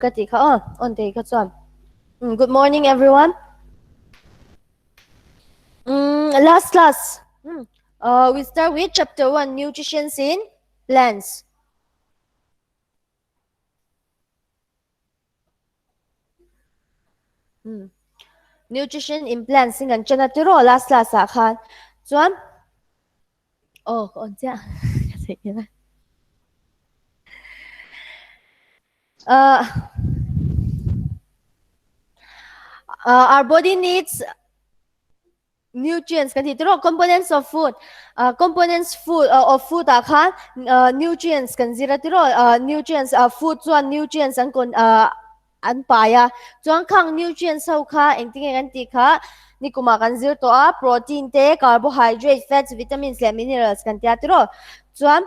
Ka tih kha aw, on thei kha chuan. Good morning everyone. Um, last class. Um, uh, we start with chapter 1, nutrition in plants. Um, nutrition in plants in kan chana tiro last class ah khan. Chuan oh, ka on chiah. Ka theih ila. Uh, uh, our body needs nutrients kan ti tiro components of food uh, components food uh, of food ah khan uh, nutrients kan zira tiro uh, nutrients uh, food chuan nutrients an kon uh, an pai a chuan khang nutrients ho kha engtinge kan tih kha nikuma kan zir tawh a protein te carbohydrate fats vitamins leh minerals kan tia tiro chuan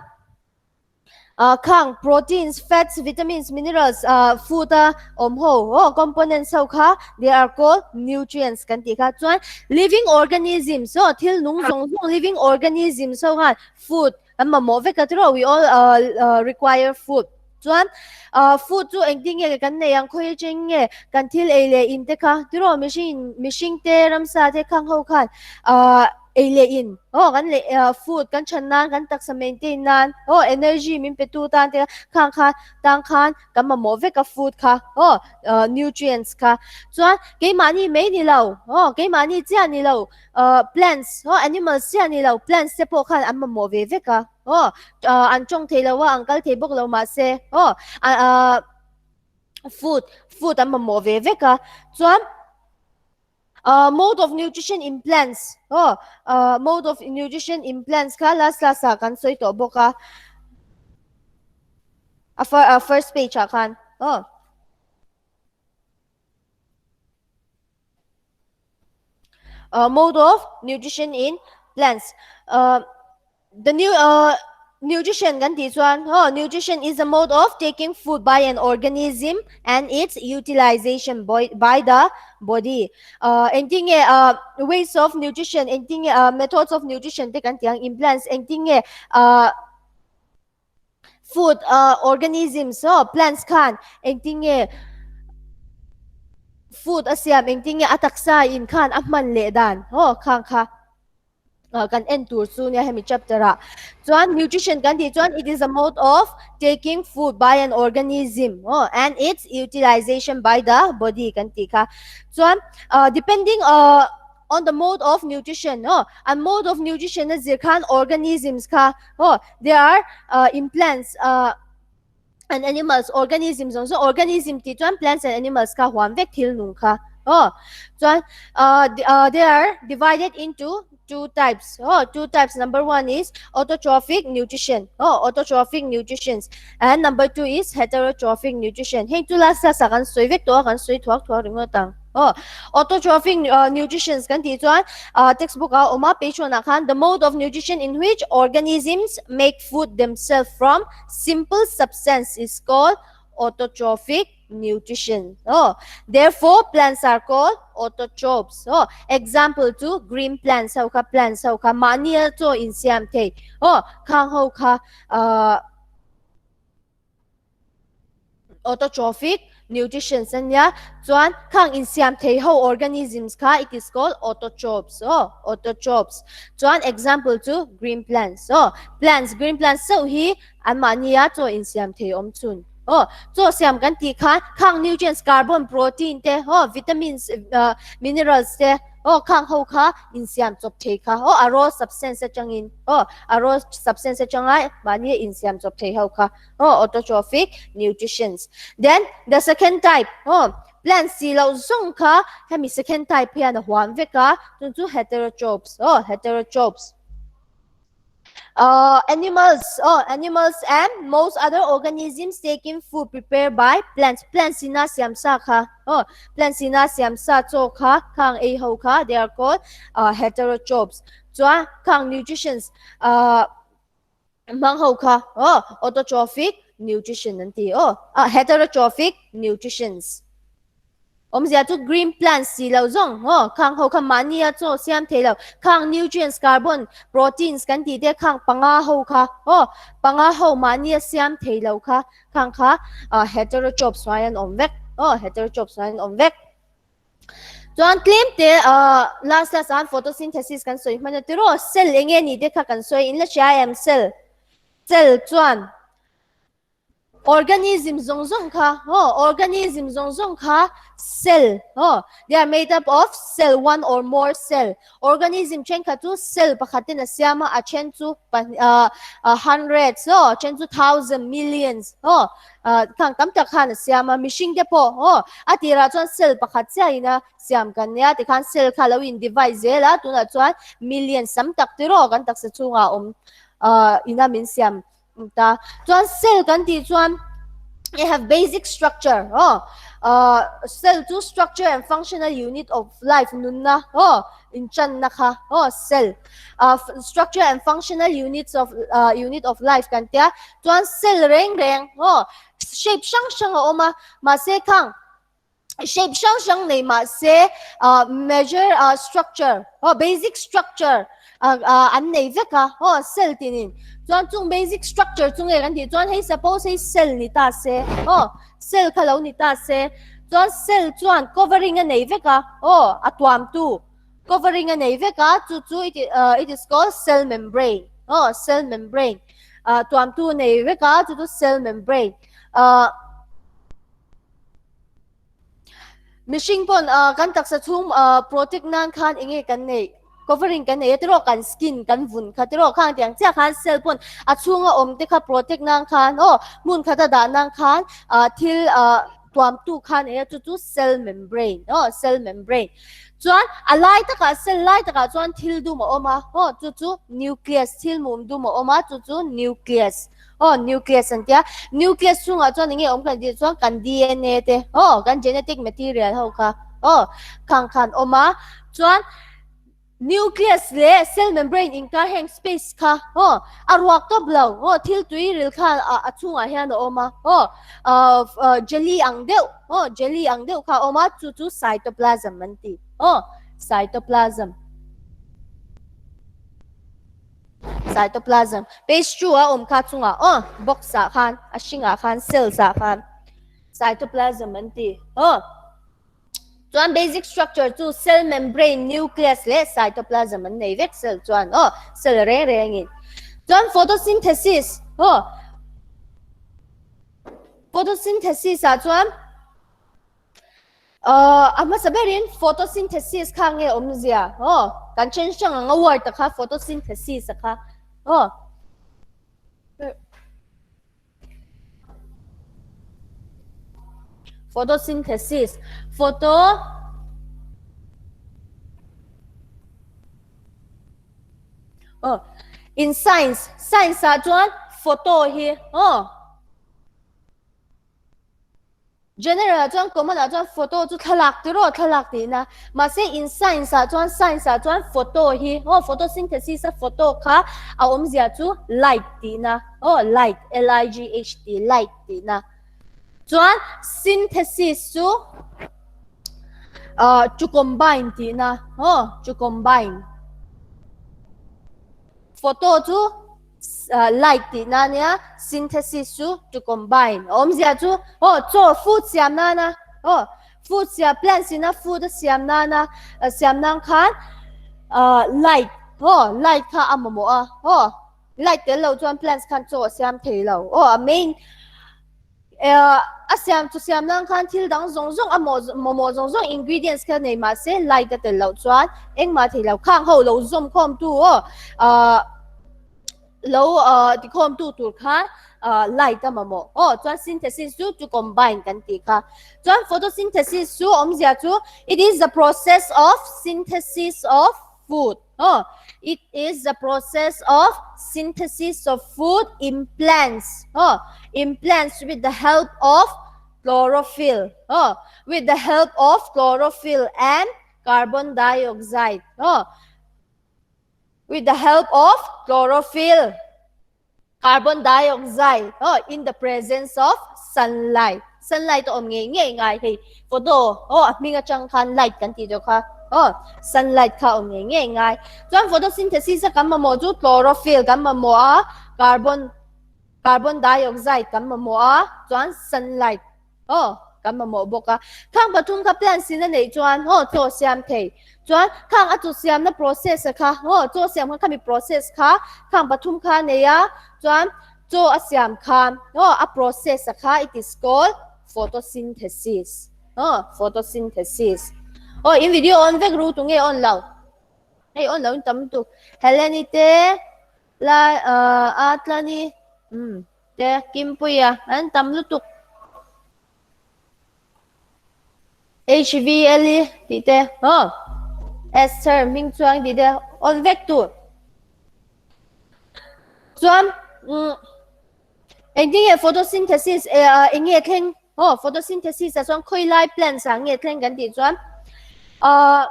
Ah khang proteins, fats, vitamins, minerals ah food a awm ho aw components ho kha they are called nutrients kan tih kha. Chuan living organisms aw thil nung zawng zawng living organisms ho khan food an mamawh vek a tiraw we all ah require food. Chuan ah food chu engtin nge kan nei ang khawi atang nge kan thil ei leh in te kha tiraw mihring mihring te ramsa te khang ho khan ah Ei leh in, aw kan leh food kan chhan nan, kan taksa maintain nan, aw energy min pe tu tan te khang kha tang khan kan mamawh vek a food kha, aw nutrients kha. Chuan keimahni mai ni lo, aw keimahni chiah ni lo, plants, aw animals chiah ni lo, plants te pawh khan an mamawh ve vek a, aw an tawng thei lo a, an kal thei bawk lo mahse, aw food, food an mamawh ve vek a. Chuan. Uh, mode of nutrition in plants. Oh, uh, mode of nutrition in plants kha last class ah kan sawi tawh bawk a. A fir, uh, first page ah khan. Oh. Uh, mode of nutrition in plants. Uh, The new uh, nutrition kan tih chuan oh, nutrition is a mode of taking food by an organism and its utilization by, by the body. Uh, engtin nge uh, ways of nutrition, engtin nge uh, methods of nutrition te kan tih ang in plants, engtin nge uh, food uh, organisms oh, plants khan engtin nge food a siam engtin nge a taksa in khan a hman leh dan oh khang kha kan en tur chu nia hemi chapter ah chuan nutrition kan tih chuan it is a mode of taking food by an organism oh and its utilization by the body kan tih kha chuan uh, depending uh, on the mode of nutrition oh an mode of nutrition a zir khan organisms kha oh there are uh, in plants uh, and animals organism zawng zawng organism tih chuan plants and animals kha huam vek thil nung kha aw chuan uh, uh, they are divided into two types oh two types number one is autotrophic nutrition oh autotrophic nutrition and number two is heterotrophic nutrition heng chu la sa sa kan soi vek to kan soi thuak thuak ringawt ang oh autotrophic uh, nutrition kan tih chuan uh, textbook a awma page 1 ah khan the mode of nutrition in which organisms make food themselves from Simple substance is called autotrophic nutrition. Oh, therefore plants are called autotrophs. Oh, example to green plants ho kha plants ho kha mahni a chaw in siam thei. Oh, khang ho kha uh, autotrophic nutrition ania chuan khang insiam thei ho organisms kha it is called autotrophs aw autotrophs chuan example chu green plants aw plants green plants chauh hi an mahnia chaw insiam thei awm chhun aw chaw siam kan tih khan khang nutrients carbon protein te aw vitamins minerals te Aw khang ho kha insiam chawp thei kha aw a raw substance atangin aw a raw substance atanga mahni a insiam chawp thei ho kha aw autotrophic nutritions. Then the second type aw plant si loh zawng kha hemi second type hian a huam vek a chung chu heterotrophs aw heterotrophs. Uh, animals, oh, animals and most other organisms taking food prepared by plants. Plants ina siam sa kha, oh, plants ina siam sa chaw kha, khang ei ho kha, they are called uh, heterotrophs. Chuan khang nutritions uh, hmang ho kha, oh, autotrophic nutrition an ti, oh, uh, heterotrophic nutritions. Awmzia chu green plants si lo zawng aw khang ho kha mahnia chaw siam thei lo khang nutrients carbon proteins kan tih te khang panga ho kha aw panga ho mahnia siam thei lo kha khang kha heterotrophs hnuai an awm vek aw heterotrophs hnuai an awm vek. Chuan tlem te last last an photosynthesis kan sawi hman a tiraw cell enge ni te kha kan sawi in la hria em cell cell chuan Organism zawng zawng kha aw organism zawng zawng kha cell aw they are made up of cell one or more cell organism thenkhat chu cell pakhat ten a siam a a then chu pahnih ah hundreds aw a then chu thousand millions aw ah khang tam tak khan a siam a mihring te pawh aw a tirah chuan cell pakhat chiah in a siam kan nia tikhan cell kha lo in divide zel a tunah chuan millions tam tak te rawh kan taksa chhungah awm ah ina min siam Ta chuan cell kan tih chuan they have basic structure oh uh, cell chu structure and functional unit of life nunna oh inchanna kha oh cell uh, structure and functional units of uh, unit of life kan tia chuan cell reng reng oh shape hrang hrang a awm a mahse khang shape hrang hrang nei mah se ah measure ah structure aw basic structure ah ah an nei vek a aw cell tinin chuan chung basic structure chu nge kan tih chuan hei suppose hei cell ni ta se aw cell kha lo ni ta se chuan cell chuan covering a nei vek a aw a tuam tu covering a nei vek a chu chu it ah it is called cell membrane aw cell membrane ah tuam tu nei vek a chu chu cell membrane ah. Mihring pawn kan taksa chhung protect nan khan enge kan neih covering kan nei a tiraw kan skin kan vun kha tiraw khang tiang chiah khan cell pawn a chhunga awm te kha protect nan khan aw hmun khata dah nan khan thil tuamtu kha nei a chu chu cell membrane aw cell membrane chuan a lai takah cell lai takah chuan thil dum a awm a aw chu chu nucleus thil mum dum a awm a chu chu nucleus. Aw nucleus an tia, nucleus chungah chuan enge awm kan tih chuan kan DNA te aw kan genetic material ho kha aw khang khan awm a, chuan nucleus leh cell membrane inkar heng space kha aw a ruak tawp lo aw thil tui ril kha a chungah hian a awm a aw jelly ang deuh aw jelly ang deuh kha a awm a chu chu cytoplasm an ti aw cytoplasm. Cytoplasm, page 2 a awm kha chungah aw, box ah khan, a hringah khan, cells ah khan cytoplasm an ti aw. Chuan basic structure chu cell membrane, nucleus leh cytoplasm an nei vek cell chuan aw, cell reng rengin. Chuan photosynthesis aw, photosynthesis ah chuan A hmasa berin photosynthesis kha nge awmzia aw kan then hrang ang a word a kha photosynthesis a kha aw photosynthesis photo aw in science science ah chuan photo hi aw General ah chuan common ah chuan photo chu thlalak tiraw thlalak tihna mahse in science ah chuan science ah chuan photo hi aw photosynthesis a photo kha a awmzia chu light tihna aw light L I G H T light tihna chuan synthesis chu ah to combine tihna aw to combine photo chu Light tihna ania, synthesis chu to combine a awmzia chu aw chaw food siam nana aw food siam plants ina food a siam nana siam nan khan light aw light kha a mamawh a aw light tel lo chuan plants khan chaw a siam thei lo aw a main A siam chu siam nan khan thil dang zawng zawng a mamawh zawng zawng ingredients kha nei mahse light a tel loh chuan engmah thei lo khang ho lo zawm khawm tu aw lo ti khawm tu tur khan light a mamawh aw chuan synthesis chu to combine kan tih kha chuan photosynthesis chu awmzia chu it is the process of synthesis of food. Oh, it is the process of synthesis of food in plants. Oh, in plants with the help of chlorophyll. Oh, with the help of chlorophyll and carbon dioxide. Oh, with the help of chlorophyll, carbon dioxide. Oh, in the presence of sunlight. Sunlight a awm ngei ngei ngai hei photo aw a hming atang khan light kan tih tawh kha aw sunlight kha awm ngei ngei ngai. Chuan photosynthesis a kan mamawh chu chlorophyll kan mamawh a, carbon carbon dioxide kan mamawh a, chuan sunlight aw kan mamawh bawk a. Khang pathum kha plants in a neih chuan aw chaw siam thei. Chuan khang a chaw siamna process a kha aw chaw siam kha khami process kha khang pathum kha a nei a, chuan Chaw a siam khan aw a process a kha it is called photosynthesis aw photosynthesis aw in video on vek ru tunge on lo hei on lo in tam lutuk Heleni te lai a tlani um te Kimpuia an tam lutuk HVL i tih te aw Esther hming chuang tih te on vek tur chuan umm engtin nge photosynthesis eh eng nge thleng aw photosynthesis ah chuan khawi lai plants ah nge thleng kan tih chuan ahh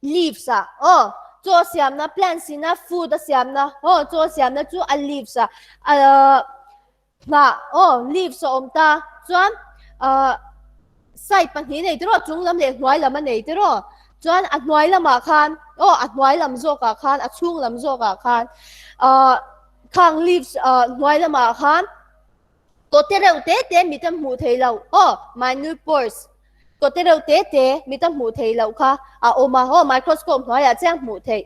leaves ah aw chaw siamna plants ina food a siamna aw chaw siamna chu a leaves ah ahh hnah aw leaves a awm ta chuan ahh side pahnih a nei tiraw chung lam leh hnuai lam a nei tiraw chuan a hnuai lamah khan aw a hnuai lam zawkah khan a chhung lam zawkah khan ahh khang leaves ahh hnuai lamah khan Kaw te reuh te te mit a hmuh theih loh aw minute pores kaw te reuh te te mit a hmuh theih loh kha a awm a aw microscope hnuaiah chiang hmuh theih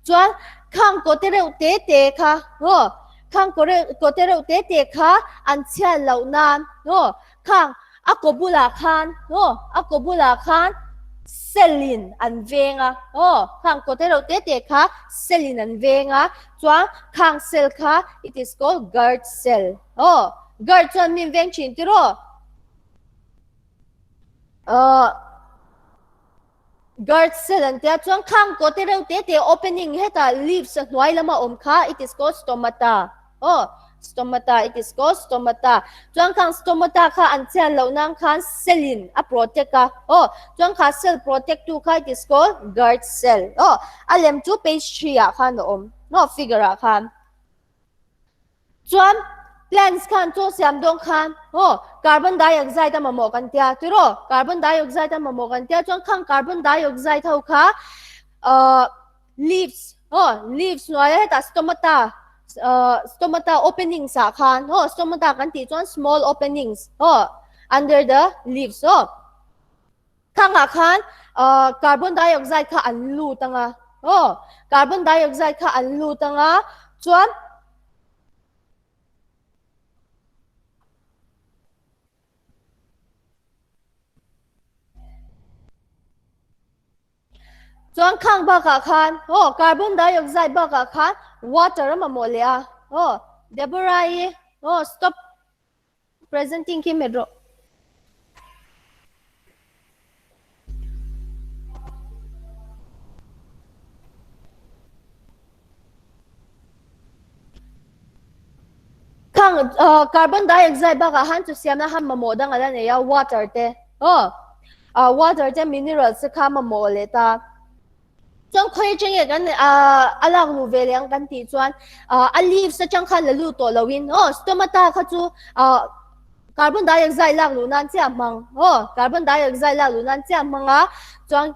chuan khang kaw te reuh te te kha aw khang kaw reuh kaw te reuh te te kha an chhiat loh nan aw khang a kaw bulah khan aw a kaw bulah khan cell in an veng a aw khang kaw te reuh te te kha cell in an veng a Chuan khang cell kha it is called guard cell. Aw, guard chuan min veng thin tiraw? Aw, guard cell an tia chuan khang kaw te reuh te te opening hetah leaves a hnuai lama awm kha it is called stomata. Aw, stomata it is called stomata. Chuan khang stomata kha an chian loh nan khan cell in a protect a. Aw, chuan kha cell protect tu kha it is called guard cell. Aw, a lem chu page 3 ah khan a awm. No, figure ah khan. Chuan plants khan chaw siam dawn khan aw carbon dioxide a mamawh kan tia tiraw? Carbon dioxide a mamawh kan tia chuan khang carbon dioxide ho kha ahh leaves aw leaves hnuaia hetah stomata ahh stomata openings ah khan aw stomata kan tih chuan small openings aw under the leaves aw thangah khan ahh carbon dioxide kha an lut anga aw carbon dioxide kha an lut anga chuan Chuan khang bakah khan aw carbon dioxide bakah khan water a mamawh leh a aw Deborah-i aw stop presenting khi hmet rawh. Khang carbon dioxide bakah han chu siamna han mamawh dang a la nei a water te aw water te minerals te kha mamawh leh ta chuan khawi atang nge kan a lak luh ve leh ang kan tih chuan a leaves atang khan la lut tawh loin aw stomata kha chu carbon dioxide lak luh nan chiah hmang aw carbon dioxide lak luh nan chiah hmang a chuan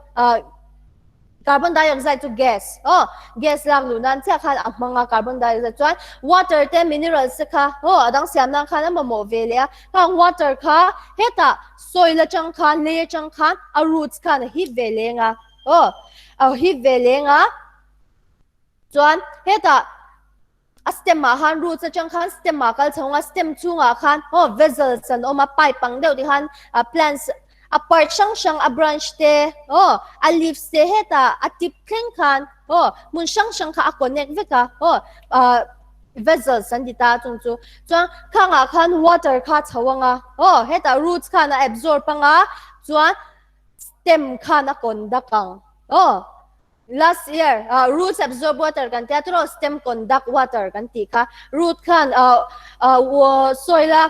Carbon dioxide chu gas aw gas lak luh nan chiah khan a hmang a carbon dioxide chuan water te minerals te kha aw a dang siam nan khan a mamawh ve leh a khang water kha hetah soil atang khan lei atang khan a roots khan a hip ve leng a aw a hip ve leng a chuan hetah A stem ah khan roots atang khan stem ah kal chho ang a, stem chhungah khan aw vessels an awm a, pipe ang deuh ti khan ah plants a part hrang hrang a branch te aw a leaves te hetah a tip thleng khan aw hmun hrang hrang kha a connect vek a aw ah vessels an ti ta chung chu chuan khangah khan water kha chho ang a aw hetah roots khan a absorb ang a chuan stem khan a conduct ang aw. Last year ah roots absorb water kan tia tiraw stem conduct water kan tih kha root khan ah ah soil a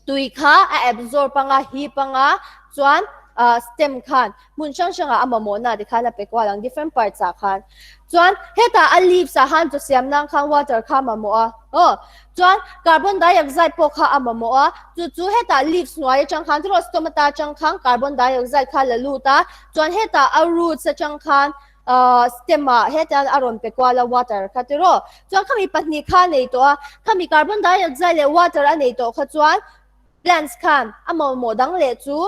tui kha a absorb anga hip anga chuan stem khan hmun hrang hrangah a mamawhna tikhan a pe kual ang different parts ah khan. Chuan hetah a leaves ah khan chaw siam nan khan water kha a mamawh a aw. Chuan carbon dioxide pawh kha a mamawh a, chu chu hetah leaves hnuai atang khan tiraw stomata atang khan carbon dioxide kha la lut a, chuan hetah a roots atang khan stem ah hetiang a rawn pe kual a water kha tiraw. Chuan khami pahnih kha a nei tawh a, khami carbon dioxide leh water a nei tawh kha chuan plants khan a mamawh dang leh chu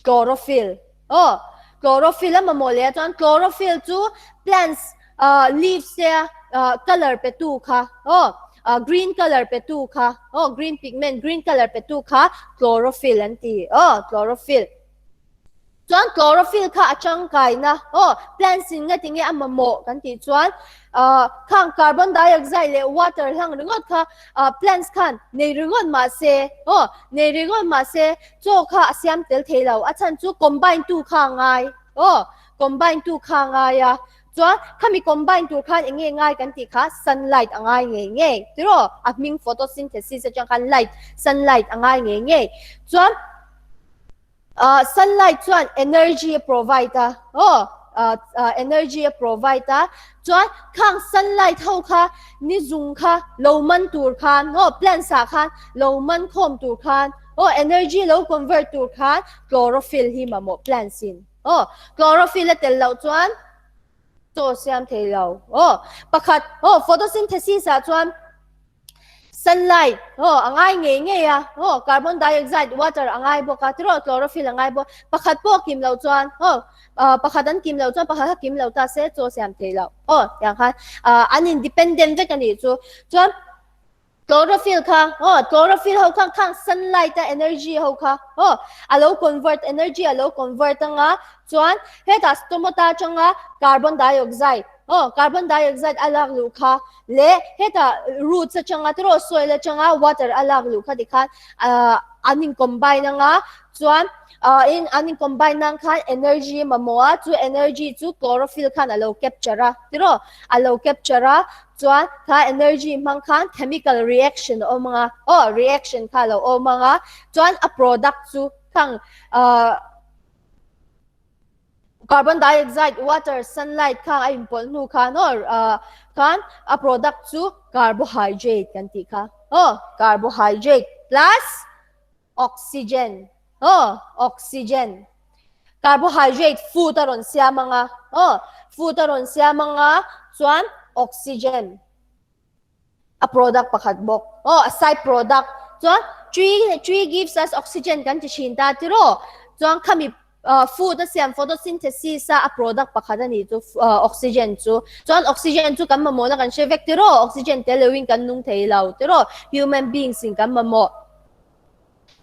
Chlorophyll aw chlorophyll a mamawh leh a chuan chlorophyll chu plants ah leaves te ah colour pe tu kha aw ah green colour pe tu kha aw green pigment green colour pe tu kha chlorophyll an ti aw chlorophyll chuan chlorophyll kha a tangkaina aw plants in nga tinge a mamawh kan tih chuan ah khang carbon dioxide leh water hlang ringawt kha ah plants khan nei ringawt mahse aw nei ringawt mahse Chaw kha a siam tel thei lo, a chhan chu combine tu kha a ngai aw, combine tu kha a ngai a, chuan khami combine tur khan eng nge ngai kan tih kha sunlight a ngai ngei ngei tiraw, a hming photosynthesis atang khan light, sunlight a ngai ngei ngei, chuan ah sunlight chuan energy a provide a aw, ah energy a provide a, chuan khang sunlight ho kha ni zung kha lo man tur khan aw plants ah khan lo man khawm tur khan Aw energy lo convert tur khan chlorophyll hi mamawh plants in. Aw chlorophyll a tel loh chuan chaw siam thei lo. Aw pakhat aw photosynthesis ah chuan sunlight aw a ngai ngei ngei a aw carbon dioxide water a ngai bawk a tiraw chlorophyll a ngai bawk pakhat pawh a kim loh chuan aw pakhat an kim loh chuan pakhat a kim lo ta se chaw siam thei lo. Aw tiang khan an independent vek a nih chu. Chuan Chlorophyll kha aw chlorophyll ho kha khang sunlight a energy ho kha aw a lo convert energy a lo convert anga chuan hetah stomata atanga carbon dioxide aw carbon dioxide a lak luh kha leh hetah roots atanga tiraw soil atanga water a lak luh kha tikhan ah an in combine anga chuan ah in an in combine nan khan energy mamawh a chu energy chu chlorophyll khan a lo capture a tiraw a lo capture a Chuan kha energy hmang khan chemical reaction a awm anga, aw reaction kha a lo awm anga, chuan a product chu khang ahh carbon dioxide, water, sunlight khang a inpawlh hnu khan aw ahh khan a product chu carbohydrate kan tih kha aw carbohydrate plus Oxygen aw oxygen carbohydrate food a rawn siam anga aw food a rawn siam anga chuan oxygen a product pakhat bawk aw a side product chuan tree tree gives us oxygen kan ti thin ta tiraw chuan khami Food a siam photosynthesis a a product pakhat a nih chu oxygen chu. Chuan oxygen chu kan mamawhna kan hre vek tiraw? Oxygen tel loin kan nung thei lo tiraw? Human beings in kan mamawh.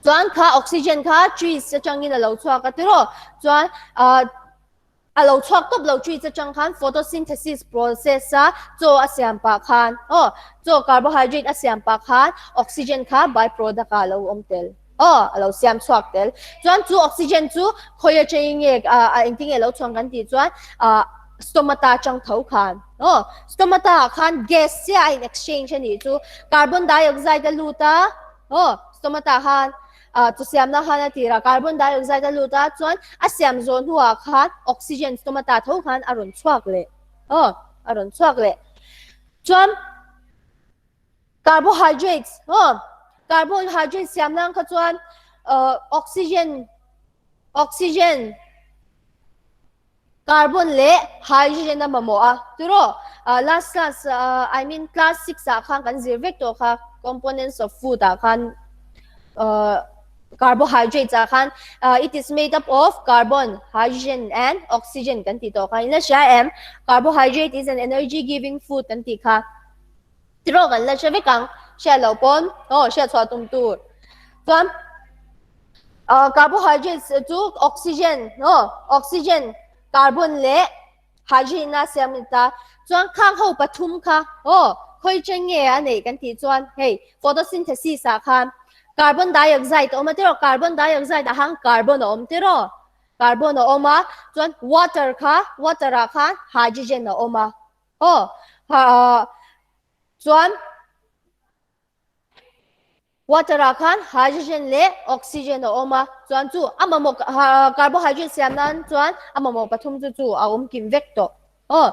Chuan kha oxygen kha trees atangin a lo chhuak a tiraw? Chuan a lo chhuak tawp lo trees atang khan photosynthesis process a chaw a siam pah khan aw chaw carbohydrate a siam pah khan oxygen kha by product ah a lo awm tel. Aw, a lo siam chhuak tel. Chuan chu oxygen chu khawi atangin nge a engtin nge lo chhuang kan tih chuan ah stomata atang tho khan. Aw, stomata ah khan gas chiah a in exchange a nih chu. Carbon dioxide a lut a, aw, stomata khan ah chu siamna khan a tir a, carbon dioxide a lut a, chuan a siam zawh hnuah khan oxygen stomata tho khan a rawn chhuak leh. Aw, a rawn chhuak leh. Chuan. Carbohydrates, aw, carbohydrates siam nan kha chuan oxygen, oxygen, carbon leh hydrogen a mamawh a, tiraw? Last class, I mean class 6 ah khan kan zir vek tawh kha, components of food ah khan carbohydrates ah khan it is made up of carbon, hydrogen and oxygen kan tih tawh kha. In la hria em? Carbohydrate is an energy giving food kan tih kha. Tiraw kan la hre vek ang, hriat loh pawn aw hriat chhuah tum tur. Chuan ah carbohydrates chu oxygen aw oxygen, carbon leh hydrogen a siam a ni ta. Chuan khang ho pathum kha aw khawi chen nge a neih kan tih chuan hei photosynthesis ah khan carbon dioxide a awm a tiraw, carbon dioxide ah khan carbon a awm tiraw, carbon a awm a, chuan water kha water ah khan hydrogen a awm a. Aw, ha chuan Water ah khan hydrogen leh oxygen a awm a, chuan chu a mamawh carbohydrate siam nan chuan a mamawh pathum chu chu a awm kim vek tawh. Aw,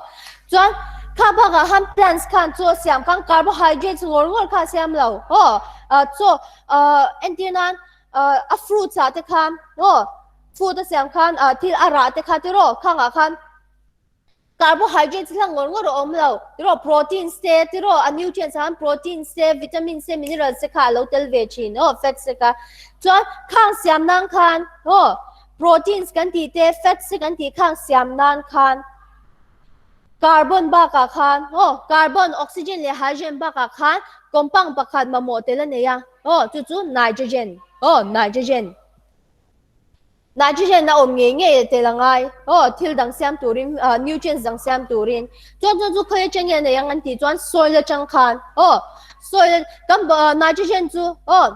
chuan kha bakah khan plants khan chaw siam khan carbohydrates ngawr ngawr kha a siam lo. Aw, chaw entir nan a fruits ah te khan aw fruit a siam khan thil a rah te kha tiraw khangah khan Carbohydrates hlang ngawr ngawr a awm lo. Tiraw proteins te, tiraw a nutrients ah khan proteins te, vitamins te, minerals te kha a lo tel ve thin aw, fats te kha. Chuan khang siam nan khan aw proteins kan tih te, fats te kan tih khang siam nan khan carbon bakah khan aw carbon, oxygen leh hydrogen bakah khan compound pakhat mamawh tel a nei a aw chu chu nitrogen aw nitrogen. Nitrogen a awm ngei ngei tel a ngai aw thil dang siam turin nutrients dang siam turin chuan chuan chu khawi atang nge a nei ang an tih chuan soil atang khan aw soil kan nitrogen chu aw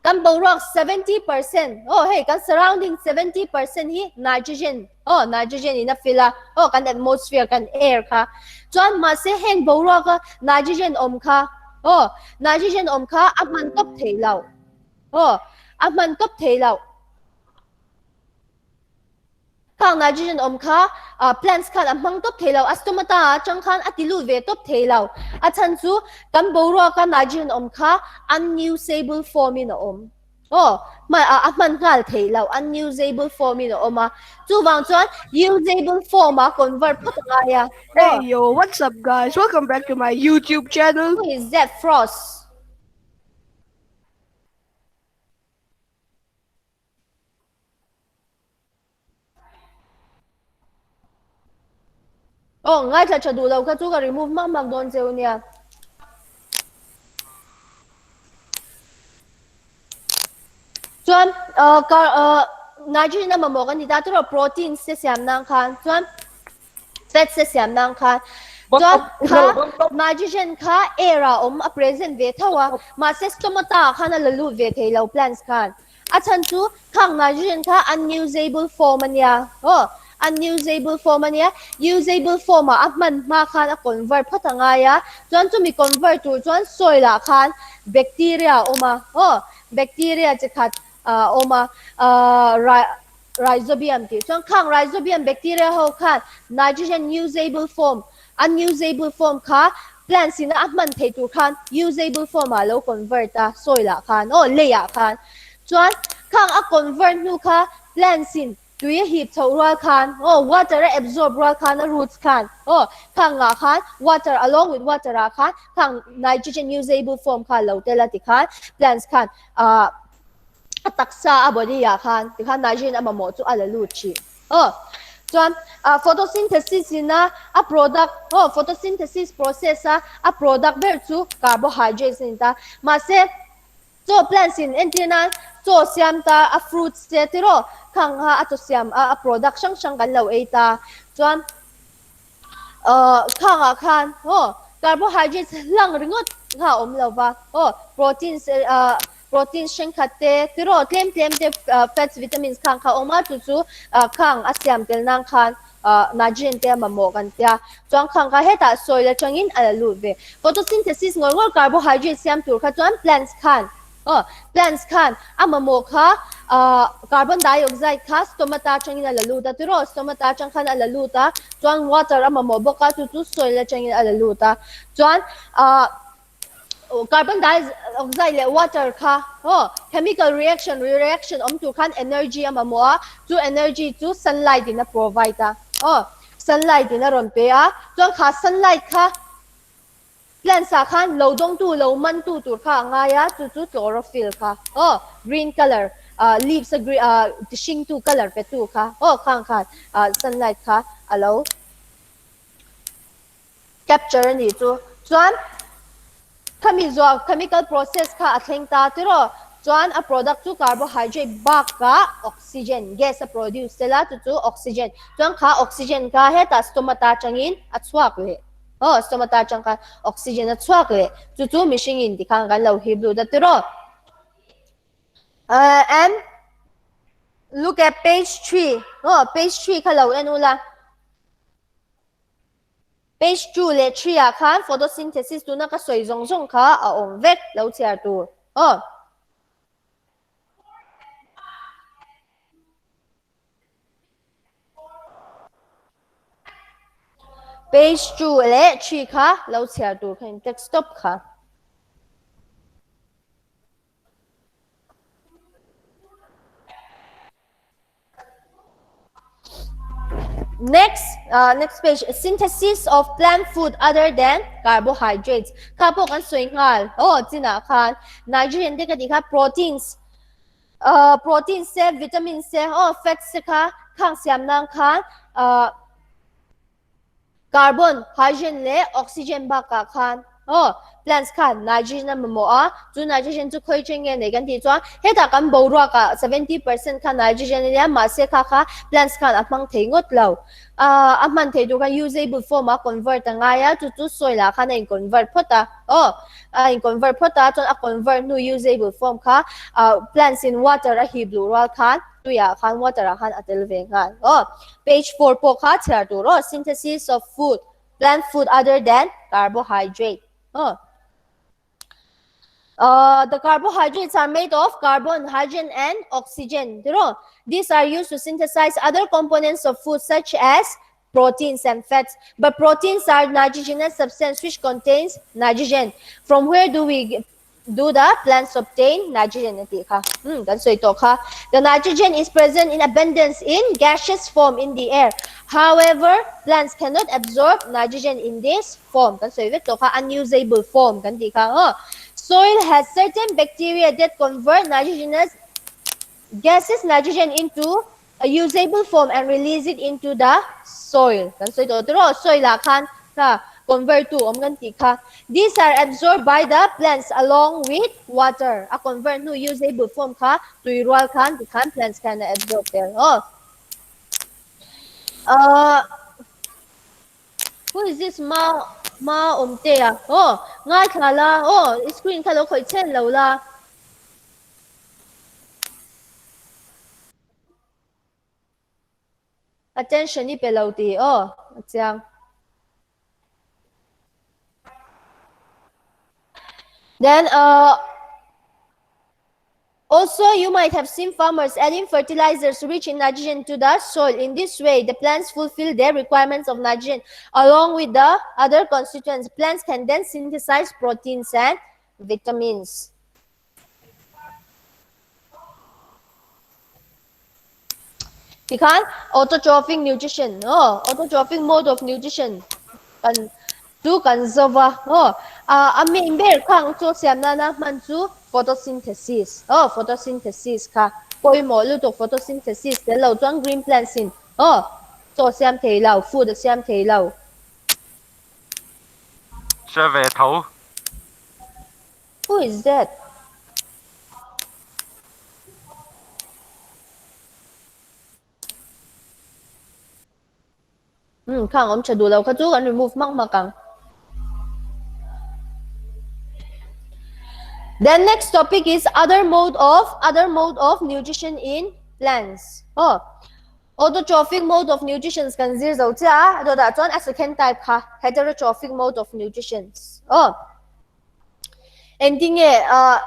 kan boruak 70% aw hei kan surrounding 70% hi nitrogen aw nitrogen in a fill a aw kan atmosphere kan air kha chuan mahse heng boruaka nitrogen awm kha aw nitrogen awm kha a hman tawp thei lo. Aw, a hman tawp thei loh. Khang nitrogen awm kha plants khan a hmang tawp thei lo, a stomata atang khan a ti lut ve tawp thei lo. A chhan chu kan boruaka nitrogen awm kha unusable form in a awm. Aw, a hman nghal thei lo, unusable form in a awm a. Chuvang chuan usable form a convert phawt a ngai a. Hey yo, what's up guys? Welcome back to my YouTube channel. Who is that Frost? Aw, ngaithla tha duh lo kha chu ka remove hmak hmak dawn cheu nia. Chuan nitrogen a mamawh kan ti ta tiraw proteins te siam nan khan chuan fats te siam nan khan chuan kha nitrogen kha air ah awm a present ve tho a mahse stomata ah khan a la lut ve thei lo plants khan a chhan chu khang nitrogen kha unusable form a nia aw unusable form a nia usable form ah a hman hma khan a convert phawt a ngai a chuan chumi convert tur chuan soil ah khan bacteria a awm a aw bacteria chi khat a awm a Rhizobium tih chuan khang Rhizobium bacteria ho khan nitrogen usable form, unusable form kha plants ina a hman theih tur khan usable form ah lo convert a soil ah khan aw lei ah khan chuan khang a convert hnu kha plants in tui a hip chhoh rual khan aw water a absorb rual khan a roots khan aw khang ah khan water along with water ah khan khang nitrogen usable form kha lo tel a tikhan plants khan ah a taksa a body ah khan tikhan nitrogen a mamawh chu a la lut thin aw chuan ah photosynthesis in a a product aw photosynthesis process a a product ber chu carbohydrates a ni ta mahse chaw plants in entir nan chaw siam ta a fruits te tiraw khang kha a chaw siam a a product hrang hrang kan lo ei ta chuan Khangah khan aw carbohydrates hlang ringawt kha a awm lo va aw proteins proteins thenkhat te tiraw tlem tlem te fats vitamins khang kha a awm a chu chu khang a siam tel nan khan nitrogen te a mamawh kan tia chuan khang kha hetah soil atangin a la lut ve photosynthesis ngawr ngawr carbohydrate siam tur kha chuan plants khan Aw, plants khan a mamawh kha carbon dioxide kha stomata atangin a la lut a tiraw? Stomata atang khan a la lut a, chuan water a mamawh bawk a, chu chu soil atangin a la lut a. Chuan carbon dioxide leh water kha aw chemical reaction reaction awm tur khan energy a mamawh a, chu energy chu sunlight in a provide a, aw sunlight in a rawn pe a, chuan kha sunlight kha Plants ah khan lo dawngtu, lo mantu tur kha a ngai a, chu chu chlorophyll kha aw, green colour ah leaves a green ah ti hringtu colour petu kha aw khang khan ah sunlight kha a lo capture a nih chu. Chuan khami zuah chemical process kha a thleng ta tiraw chuan a product chu carbohydrate bakah oxygen gas a produce tel a, chu chu oxygen chuan kha oxygen kha hetah stomata atangin a chhuak leh. Aw, stomata atang khan oxygen a chhuak leh chu chu mihring in tikhan kan lo hip lut a tiraw. And look at page 3. Aw, page 3 kha lo en ula. Page 2 leh 3 ah khan photosynthesis tuna ka sawi zawng zawng kha a awm vek lo chhiar tur. Aw. Page 2 leh 3 kha lo chhiar tur kha in text stop kha. Next, uh, next page, synthesis of plant food other than carbohydrates. Kha pawh kan sawi nghal. Oh, chinah khan nitrogen te ka tih kha proteins, uh, proteins te, vitamins te, oh, fats te kha khang siam nan khan uh, Carbon, hydrogen leh oxygen bakah khan aw plants khan nitrogen a mamawh a, chu nitrogen chu khawi chen nge nei kan tih chuan hetah kan boruakah 70% kha nitrogen a nia mahse kha kha plants khan a hmang thei ngawt lo. Ahh a hman thei tur khan usable form a convert a ngai a, chu chu soil ah khan a in convert phawt a aw a in convert phawt a chuan a convert hnu usable form kha ahh plants in water a hip luh rual khan tuiah khan water ah khan a tel ve nghal aw. Page 4 pawh kha chhiar tur aw, synthesis of food, plant food other than carbohydrate aw. Uh, the carbohydrates are made of carbon, hydrogen and oxygen. Tiro? These are used to synthesize other components of food such as proteins and fats. But proteins are nitrogenous substance which contains nitrogen. From where do we do the plants obtain nitrogen a tih kha um kan sawi tawh kha the nitrogen is present in abundance in gaseous form in the air however plants cannot absorb nitrogen in this form kan sawi vek tawh kha unusable form kan tih kha aw soil has certain bacteria that convert nitrogenous gases nitrogen into a usable form and release it into the soil kan sawi tawh tiraw soil ah khan kha convert tu awm kan tih kha these are absorbed by the plants along with water a convert hnu usable form kha tui rual khan tikhan plants khan a absorb tel aw uh, who is this ma ma awm te a aw ngaithla la aw screen kha lo khawih chen lo la Attention i pe lo tih aw a chiang. Then uh, also you might have seen farmers adding fertilizers rich in nitrogen to the soil. In this way, the plants fulfill their requirements of nitrogen along with the other constituents. Plants can then synthesize proteins and vitamins. Tikhan autotrophic nutrition aw autotrophic mode of nutrition kan chu kan zo va aw a main ber khang chaw siam nana hman chu photosynthesis aw photosynthesis kha pawimawh lutuk photosynthesis tel lo chuan green plants in aw chaw siam thei lo food a siam thei lo. Hre ve tho. Who is that? Hmm, khang awm tha duh lo kha chu kan remove hmak hmak ang. Then next topic is other mode of other mode of nutrition in plants. Oh, autotrophic mode of nutrition kan zir zo chia a dawtah chuan a second type kha heterotrophic mode of nutrition. Oh, Engtinge ah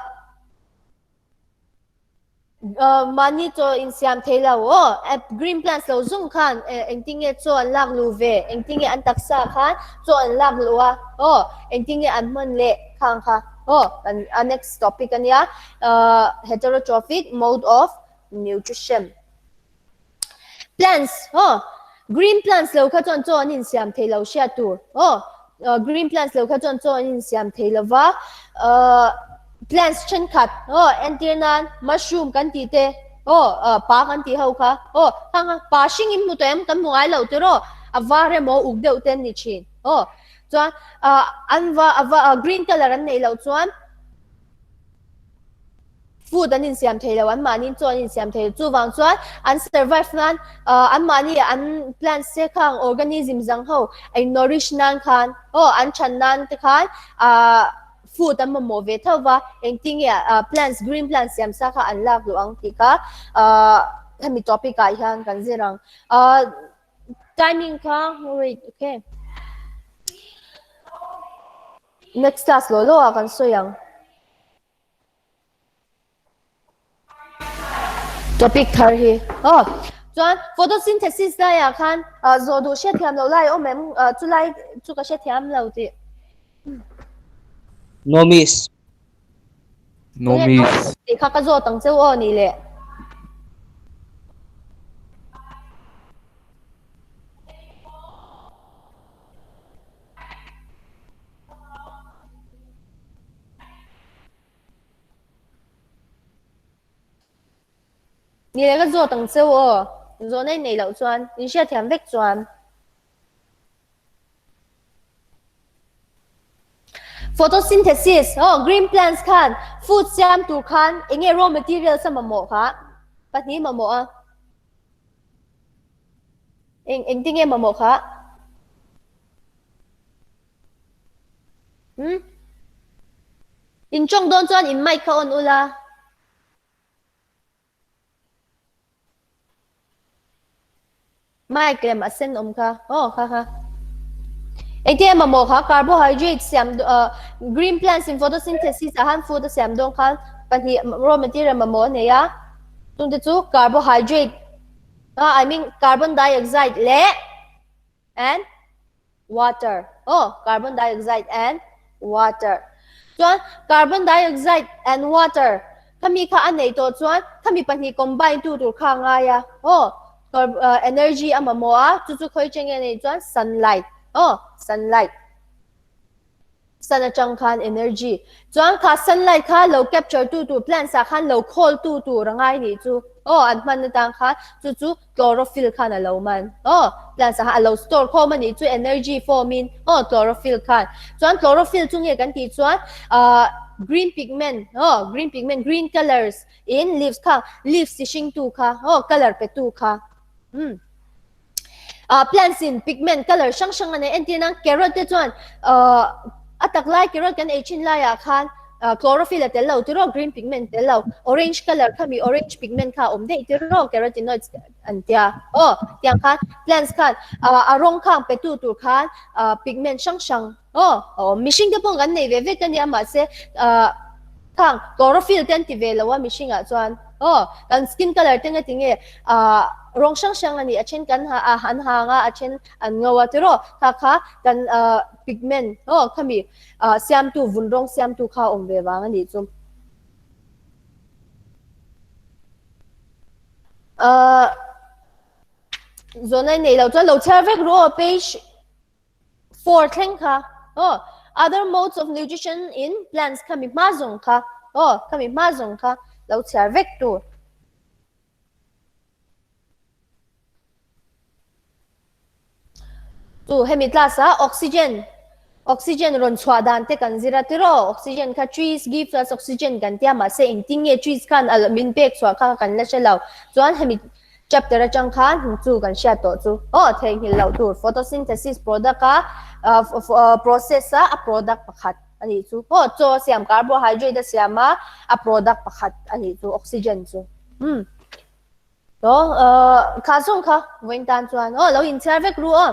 mahni chaw insiam thei lo aw green plants lo zung khan engtinge chaw an lak luh ve engtinge an taksa khan chaw an lak luh a aw engtinge an hman leh khang kha aw a next topic ania heterotrophic mode of nutrition Plants aw green plants lo kha chuan chaw an insiam thei lo hriat tur aw green plants lo kha chuan chaw an insiam thei lo va ahh plants thenkhat aw entir nan mushroom kan tih te aw pa kan tih ho kha aw hang a pa hring in hmu tawh em kan hmu ngai lo tiraw a var emaw uk deuh te an ni thin aw chuan ahh an va a va green colour an neih loh chuan. Food an insiam thei lo, anmahni chaw an insiam thei lo. Chuvang chuan an survive nan ahh anmahni an plants te khang organism zang ho a in nourish nan khan aw an than nan te khan ahh food an mamawh ve tho va, engtin nge ahh plants green plants siam sa kha an lak luh ang tih kha ahh hemi topic ah hian kan zir ang. Ahh timing kha wait okay. Next class law law ah kan sawi ang. Topic thar hi aw. Chuan photosynthesis laiah khan zawh duh hriatthiam loh lai a awm em? Chulai chu ka hrethiam lo tih. No miss. No miss. Tih kha ka zawt ang cheu aw nih le. Ni le ka zawt ang cheu aw. Zawhna in neih loh chuan, in hriatthiam vek chuan. Photosynthesis, oh, green plants khan food siam tur khan enge raw materials a mamawh kha? Pahnih mamawh a. Eng engtinge mamawh kha? Hmm? In tawng dawn chuan in mic kha on ula. Mic lem a sen awm kha. Aw kha kha. Engtin emaw maw kha carbohydrate siam uh, green plants in photosynthesis ah han food a siam dawn khan pahnih raw material mamawh a nei a. Chungte chu carbohydrate uh, I mean carbon dioxide leh and water. Oh, carbon dioxide and water. Chuan carbon dioxide and water khami kha a nei tawh chuan khami pahnih combine tu tur kha ngai a. Oh, uh, energy a mamawh a, chu chu khawi cheng nge nei chuan sunlight. Oh, sunlight. Sun atang khan energy. Chuan kha sunlight kha lo capture tu tur plants ah khan lo khawl tu tur a ngai nih chu. Aw an hman atang khan chu chu chlorophyll khan a lo man. Aw plants ah khan a lo store khawm a nih chu energy form in aw chlorophyll khan. Chuan chlorophyll chu nge kan tih chuan ah green pigment aw green pigment green colours in leaves kha leaves ti hring tu kha aw colour pe tu kha. Umm. Ah plants in pigment colour hrang hrang a nei entir nan carrot te chuan ah a tak lai carrot kan ei thin laiah khan ah chlorophyll a tel lo tiraw green pigment tel lo orange colour kha mi orange pigment kha a awm daih tiraw carotenoids an tia aw tiang khan plants khan ah a rawng khang pe tu tur khan ah pigment hrang hrang aw a awm mihring te pawh kan nei ve vek a nia mahse ah khang chlorophyll te an ti ve lo a mihring ah chuan aw kan skin colour te nga tinge ah rawng hrang hrang a ni a then kan ha ah an hang a a then an ngo a tiraw kha kha kan ah pigment aw khami ah siamtu vun rawng siamtu kha a awm ve vang a nih chu ah zawhna i neih loh chuan lo chhiar vek ru aw page 4 thleng kha aw other modes of nutrition in plants kha mi hma zawng kha aw kha mi hma zawng kha lo chhiar vek tur. Chu hemi class a oxygen oxygen rawn chhuah dan te kan zir a tiraw oxygen kha trees gives us oxygen kan tia mahse engtin nge trees khan min pek chhuah kha kan la hre lo chuan hemi Chapter atang khan chu kan hriat tawh chu aw theihnghilh loh tur photosynthesis product a process a a product pakhat a nih chu aw chaw a siam carbohydrate a siam a a product pakhat a nih chu oxygen chu umm to kha zawng kha vawiin tan chuan aw lo inchhiar vek ru aw.